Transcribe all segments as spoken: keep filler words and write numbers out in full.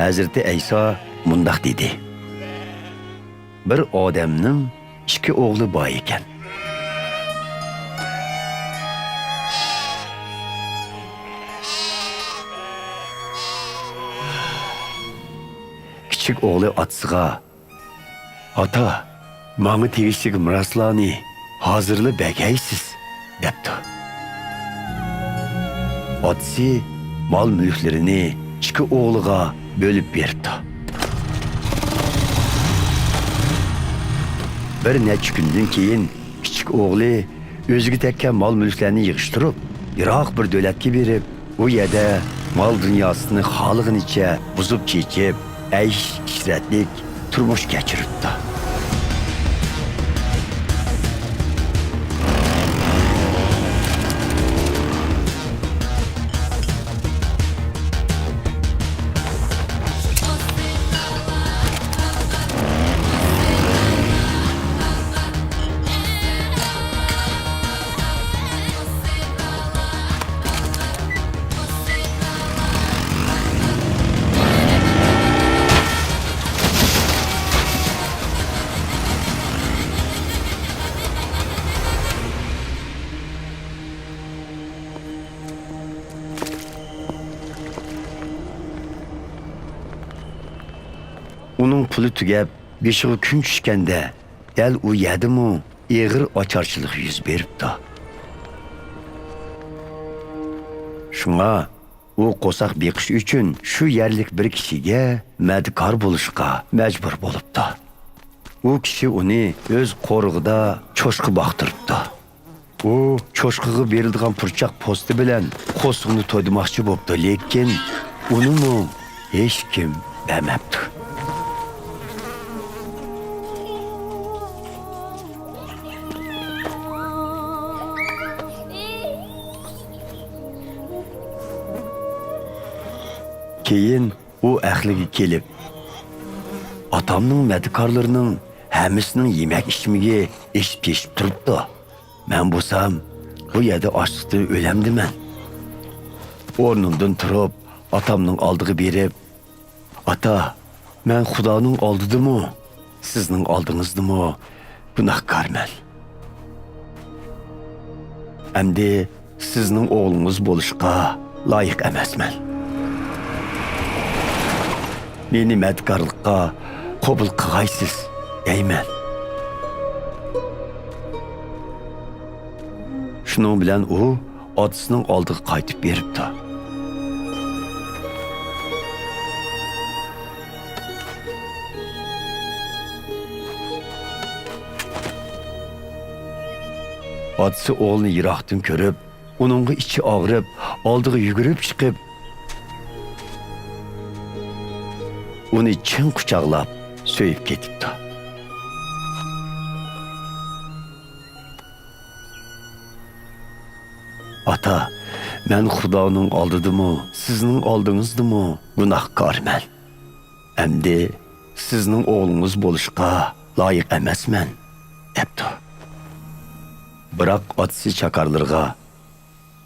ھەزرىتى ئەيسا مۇنداق دېدى: بىر ئادەمنىڭ ئىككى ئوغلى بار ئىكەن. كىچىك ئوغلى ئاتىسىغا: «ئاتا، ماڭا تېگىشلىك مىراسلارنى ھازىرلا بەرگەيسىز» دەپتۇ. ئاتىسى مال-مۈلۈكلىرىنى ئىككى ئوغلىغا بۆلۈپ بېرىپتۇ. بىر نەچچە كۈندىن كېيىن كىچىك ئوغلى ئۆزىگە تەگكەن مال-مۈلۈكلەرنى يىغىشتۇرۇپ، يىراق بىر دۆلەتكە بېرىپ، ئۇ يەردە مال-دۇنياسىنى خالىغىنىچە بۇزۇپ-چېچىپ، ئەيش-ئىشرەتلىك تۇرمۇش كەچۈرۈپتۇ. ئۇنىڭ پۇلى تۈگەپ، بېشىغا كۈن چۈشكەندە، دەل ئۇ يەردىمۇ ئېغىر ئاچارچىلىق يۈز بېرىپتۇ. شۇڭا ئۇ قورساق بېقىش ئۈچۈن شۇ يەرلىك بىر كىشىگە مەدىكار بولۇشقا مەجبۇر بولۇپتۇ. ئۇ كىشى ئۇنى ئۆز قورۇقىدا چوشقا باقتۇرۇپتۇ. ئۇ چوشقىغا بېرىلىدىغان پۇرچاق پوستى بىلەن قورسىقىنى تويدۇرماقچى بوپتۇ، لېكىن ئۇنىمۇ ھېچكىم بەرمەپتۇ. كېيىن ئۇ ئەقلىگە كېلىپ، ئاتامنىڭ مەدىكارلىرىنىڭ ھەممىسىنىڭ يېمەك-ئىچمىكى ئېشىپ-تېشىپ تۇرۇپتۇ. مەن بولسام بۇ يەردە ئاچلىقتىن ئۆلەمدىمەن. ئورنۇمدىن تۇرۇپ، ئاتامنىڭ ئالدىغا بېرىپ، «ئاتا، مەن خۇدانىڭ ئالدىدىمۇ، سىزنىڭ ئالدىڭىزدىمۇ گۇناھكارمەن. ئەمدى سىزنىڭ ئوغلىڭىز بولۇشقا لايىق ئەمەسمەن. مېنى مەدىكارلىققا قوبۇل قىلغايسىز» دەيمەن. شۇنىڭ بىلەن ئۇ ئاتىسىنىڭ ئالدىغا قايتىپ بېرىپتۇ. ئاتىسى ئوغلىنى يىراقتىن كۆرۈپ، ئۇنىڭغا ئىچى ئاغرىپ، ئالدىغا يۈگۈرۈپ چىقىپ، ئۇنى چىڭ قۇچاقلاپ سۆيۈپ كېتىپتۇ. «ئاتا، مەن خۇدانىڭ ئالدىدىمۇ، سىزنىڭ ئالدىڭىزدىمۇ گۇناھكارمەن. ئەمدى سىزنىڭ ئوغلىڭىز بولۇشقا لايىق ئەمەسمەن» دەپتۇ. بىراق ئاتىسى چاكارلىرىغا: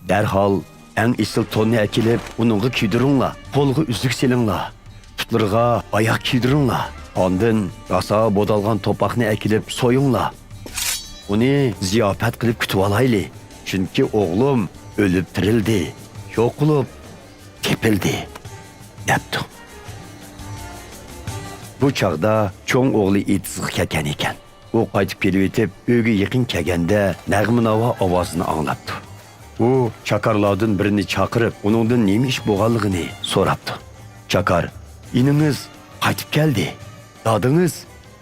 «دەرھال ئەڭ ئېسىل توننى ئەكېلىپ، ئۇنىڭغا كىيدۈرۈڭلار، قولىغا ئۈزۈك سېلىڭلار، پۇتلىرىغا ئاياغ كىيدۈرۈڭلار. ئاندىن راسا بودالغان توپاقنى ئەكېلىپ سويۇڭلار. ئۇنى زىياپەت قىلىپ كۈتۈۋالايلى. چۈنكى ئوغلۇم ئۆلۈپ تىرىلدى، يوقىلىپ تېپىلدى» دەپتۇ. بۇ چاغدا چوڭ ئوغلى ئېتىزغا كەتكەن ئىكەن. ئۇ قايتىپ كېلىۋېتىپ، ئۆيگە يېقىن كەلگەندە، نەغمە-ناۋا ئاۋازىنى ئاڭلاپتۇ. ئۇ چاكارلاردىن بىرىنى چاقىرىپ، ئۇنىڭدىن نېمە ئىش بولغانلىقىنى سوراپتۇ. چاكار: «ئىنىڭىز قايتىپ كەلدى. دادىڭىز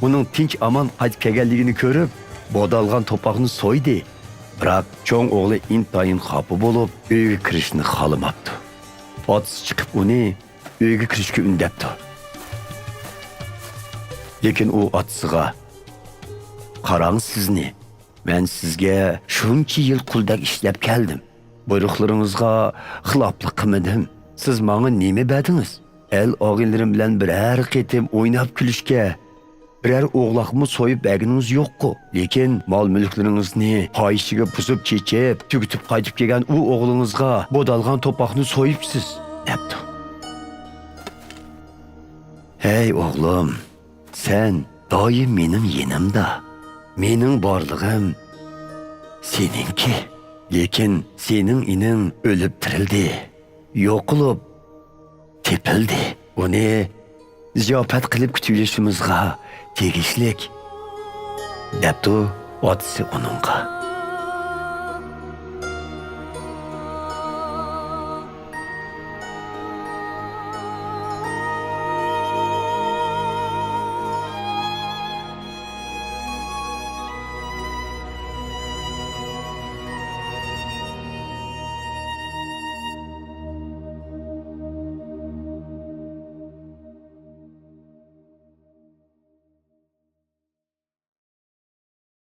ئۇنىڭ تىنچ-ئامان قايتىپ كەلگەنلىكىنى كۆرۈپ، بودالغان توپاقنى سويدى. بىراق چوڭ ئوغلى ئىنتايىن خاپا بولۇپ، ئۆيگە كىرىشنى خالىماپتۇ. ئاتىسى چىقىپ ئۇنى ئۆيگە كىرىشكە ئۈندەپتۇ. لېكىن ئۇ ئاتىسىغا: قاراڭ سىزنى، مەن سىزگە شۇنچە يىل قۇلدەك ئىشلەپ كەلدىم. بۇيرۇقلىرىڭىزغا خىلاپلىق قىلمىدىم. سىز ماڭا نېمە بەردىڭىز؟ ئەل-ئاغىنىلىرىم بىلەن بىرەر قېتىم ئويناپ-كۈلۈشكە، بىرەر ئوغلاقمۇ سويۇپ بەرگىنىڭىز يوققۇ؟ لېكىن مال-مۈلۈكلىرىڭىزنى پاھىشىگە بۇزۇپ-چېچىپ، تۈگىتىپ قايتىپ كەلگەن ئۇ ئوغلىڭىزغا بودالغان توپاقنى سويۇپسىز» دەپتۇ. ئەي ئوغلۇم، سەن دائىم مېنىڭ يېنىمدا. مېنىڭ بارلىقىم سېنىڭكى. لېكىن سېنىڭ ئىنىڭ ئۆلۈپ تىرىلدى، يوقىلىپ تېپىلدى. ئۇنى زىياپەت قىلىپ كۈتۈۋېلىشىمىزغا تېگىشلىك، دەپتۇ ئاتىسى ئۇنىڭغا.